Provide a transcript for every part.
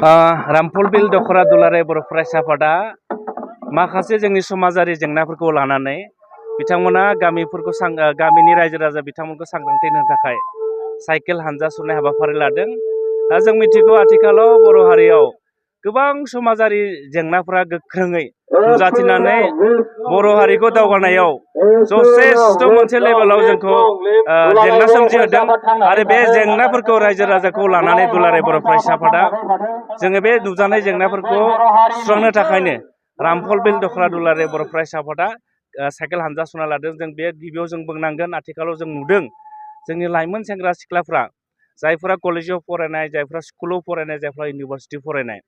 रामफलबिल दखरा दुलाराय बर' फरायसा आफादा माखासे जोंनि समाजारि जेंनाफोरखौ लानानै बिथांमोना गामिनि रायजो राजा बिथांमोनखौ सांग्रांथि होनो थाखाय साइकेल हानजा सुरनाय हाबाफारि लादों। दा जों मिथिगौ आथिखालाव बर' हारियाव गोबां समाजारि जेंनाफोरा गोख्रोङै नुजाथिनानै बर' हारिखौ दावगानायाव जथेस्थ' मोनसे लेभेलाव जोंखौ जेंना सोमजिहोदों आरो बे जेंनाफोरखौ रायजो राजाखौ लानानै दुलाराय बर' फरायसा आफादा जोङो बे नुजानाय जेंनाफोरखौ सुस्रांनो थाखायनो रामफलबिल दखरा दुलाराय बर' फरायसा आफादा साइकेल हानजा सुरना लादों। जों बे गिबियाव जों बुंनांगोन आथिखालाव जों नुदों जोंनि लाइमोन सेंग्रा सिख्लाफ्रा जायफोरा कलेजाव फरायनाय, जायफोरा स्कुलाव फरायनाय, जायफोरा इउनिभारसिटि फरायनाय,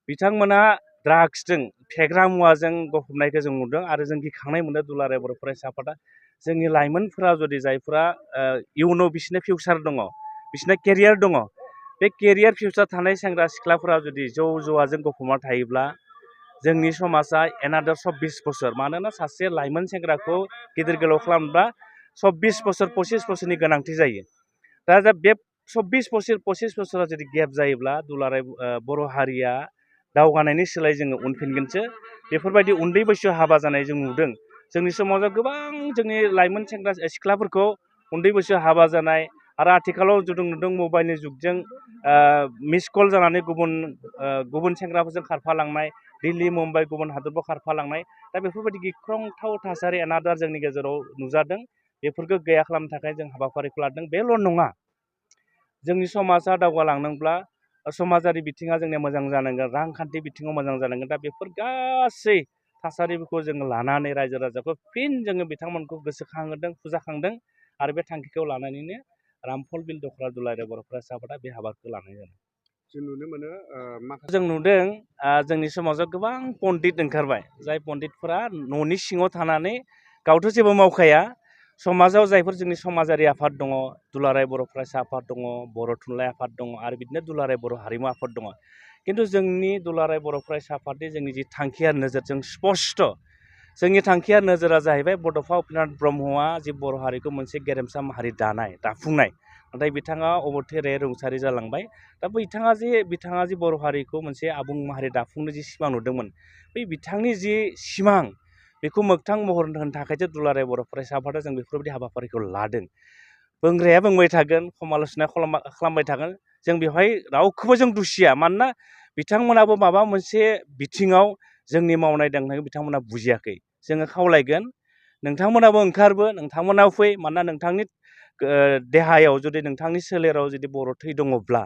बिथांमोना ड्राग्सजों फेग्रा मुवाजों गफबनायखौ जों नुदों आरो जों गिखांनाय मोनो दुलाराय बर' फरायसा आफादा जोंनि लाइमोनफोरा जुदि जायफोरा इयुनाव बिसोरनि फिउचार दङ, बिसोरना केरियार दङ, बे केरियार फिउचार थानाय सेंग्रा सिख्लाफोरा जुदि जौ जुवाजों गफबना थायोब्ला जोंनि समाजा एनादार 24 बोसोर, मानोना सासे लाइमोन सेंग्राखौ गिदिर गोलाव खालामब्ला 24 बोसोर 25 बोसोरनि गोनांथि जायो। दा बे 25 बोसोरा जुदि गेप जायोब्ला दुलाराय बर' हारिया दावगानायनि सोलाय जोङो उनफिनगोनसो। बेफोरबायदि उन्दै बैसोआव हाबा जानाय जों नुदों। जोंनि समाजाव गोबां जोंनि लाइमोन सेंग्रा सिख्लाफोरखौ उन्दै बैसोआव हाबा जानाय आरो आथिखालाव जों नुदों मबाइलनि जुगजों मिस कल जानानै गुबुन सेंग्राफोरजों खारफालांनाय, दिल्ली मुम्बाइ गुबुन हादराव खारफालांनाय। दा बेफोरबायदि गिख्रंथाव थासारि एनादार जोंनि गेजेराव नुजादों। बेफोरखौ गैया खालामनो थाखाय जों हाबाफारिखौ लादों। बेल' नङा, जोंनि समाजा दावगालांनोब्ला समाजारि बिथिङा जोंनिया मोजां जानांगोन, रांखान्थि बिथिङाव मोजां जानांगोन। दा बेफोर गासै थासारिफोरखौ जोङो लानानै रायजो राजाखौ फिन जोङो बिथांमोनखौ गोसोखांहोदों, फुजाखांदों आरो बे थांखिखौ लानानैनो रामफलबिल दखरा दुलाराय बर' फरायसा आफादा बे हाबाखौ लानाय जादों। जों नुनो मोनो जों नुदों जोंनि समाजाव गोबां पन्डित ओंखारबाय, जाय पन्डितफोरा न'नि सिङाव थानानै गावथ' जेबो मावखाया। समाजाव जायफोर जोंनि समाजारि आफाद दङ, दुलाराय बर' फरायसा आफाद दङ, बर' थुनलाइ आफाद दङ आरो बिदिनो दुलाराय बर' हारिमु आफाद दङ। खिन्थु जोंनि दुलाराय बर' फरायसा आफादनि जोंनि जि थांखिया नोजोरजों स्पस्ट', जोंनि थांखिया नोजोरा जाहैबाय बड'फा उपेन्द्रनाथ ब्रह्मआ जि बर' हारिखौ मोनसे गेरेमसा माहारि दाफुंनाय, नाथाय बिथाङा अबथारै रुंसारि जालांबाय। दा बिथाङा जि बर' हारिखौ मोनसे आबुं माहारि दाफुंनो जि सिमां नुदोंमोन, बै बिथांनि जि सिमां बेखौ मोगथां महर होनो थाखायसो दुलाराय बर' फरायसा आफादा जों बेफोरबायदि हाबाफारिखौ लादों। बुंग्राया बुंबाय थागोन, समाल'सना खालामबाय थागोन, जों बेवहाय रावखौबो जों दुसिया। मानोना बिथांमोनाबो माबा मोनसे बिथिङाव जोंनि मावनाय दांनायखौ बिथांमोना बुजियाखै। जोङो खावलायगोन, नोंथांमोनाबो ओंखारबो, नोंथांमोनाबो फै। मानोना नोंथांनि देहायाव जुदि नोंथांनि सोलेराव जुदि बर' थै दङब्ला,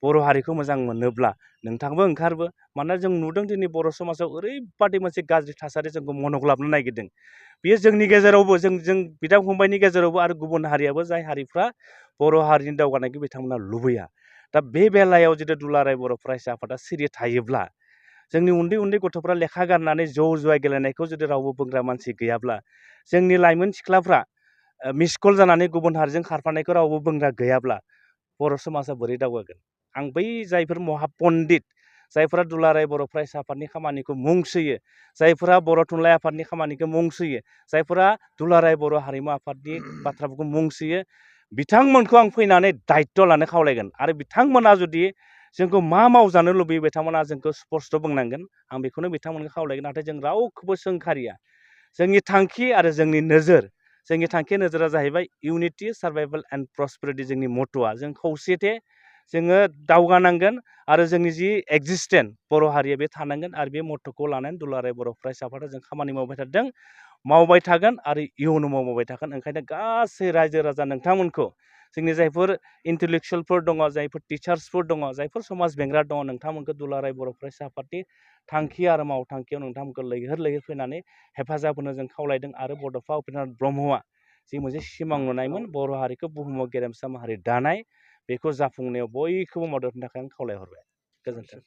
बर' हारिखौ मोजां मोनोब्ला नोंथांबो ओंखारबो। मानोना जों नुदों दिनै बर' समाजाव ओरैबादि मोनसे गाज्रि थासारि जोंखौ मनग्लाबनो नागिरदों। बेयो जोंनि गेजेरावबो, जों बिदा फंबायनि गेजेरावबो आरो गुबुन हारियाबो, जाय हारिफ्रा बर' हारिनि दावगानायखौ बिथांमोना लुबैया। दा बे बेलायाव जुदि दुलाराय बर' फरायसा आफादा सिरि थायोब्ला, जोंनि उन्दै उन्दै गथ'फ्रा लेखा गारनानै जौ जुवा गेलेनायखौ जुदि रावबो बुंग्रा मानसि गैयाब्ला, जोंनि लाइमोन सिख्लाफ्रा मिसकल जानानै गुबुन हारिजों खारफानायखौ रावबो बुंग्रा गैयाब्ला बर' समाजा बोरै दावगागोन? आं बै जायफोर महापन्डित, जायफोरा दुलाराय बर' फरायसा आफादनि खामानिखौ मुं सोयो, जायफोरा बर' थुनलाइ आफादनि खामानिखौ मुं सोयो, जायफोरा दुलाराय बर' हारिमु आफादनि बाथ्राफोरखौ मुं सोयो, बिथांमोनखौ आं फैनानै दायित्व लानो खावलायगोन। आरो बिथांमोना जुदि जोंखौ मा मावजानो लुबैयो, बिथांमोना जोंखौ स्पष्ट बुंनांगोन। आं बेखौनो बिथांमोनखौ खावलायगोन। नाथाय जों रावखौबो सोंखारिया। जोंनि थांखि आरो जोंनि नोजोरा जाहैबाय इउनिटि, सार्भाइभेल एन्ड प्रस्पेरिटि। जोंनि मट'आ जों खौसेथे, जोङो दावगानांगोन आरो जोंनि जि एक्जिस्टेन्स बर' हारिया बे थानांगोन। आरो बे मट'खौ लानानै दुलाराय बर' फरायसा आफादा जों खामानि मावबाय थादों, मावबाय थागोन आरो इयुनाव मावबाय थागोन। ओंखायनो गासै रायजो राजा नोंथांमोनखौ, जोंनि जायफोर इन्टेलेक्सुवेलफोर दङ, जायफोर टिचार्सफोर दङ, जायफोर समाज बेंग्रा दङ, नोंथांमोनखौ दुलाराय बर' फरायसा आफादनि थांखि आरो मावथांखियाव नोंथांमोनखौ लैहोर फैनानै हेफाजाब होनो जों खावलायदों। आरो बड'फा उपेन्द्रनाथ ब्रह्मआ जि मोनसे सिमां नुनायमोन बर' हारिखौ बुहुमाव गेरेमसा माहारि दानाय, बेखौ जाफुंनायाव बयखौबो मदद होनो थाखाय आं खावलायहरबाय। गोजोन्थों।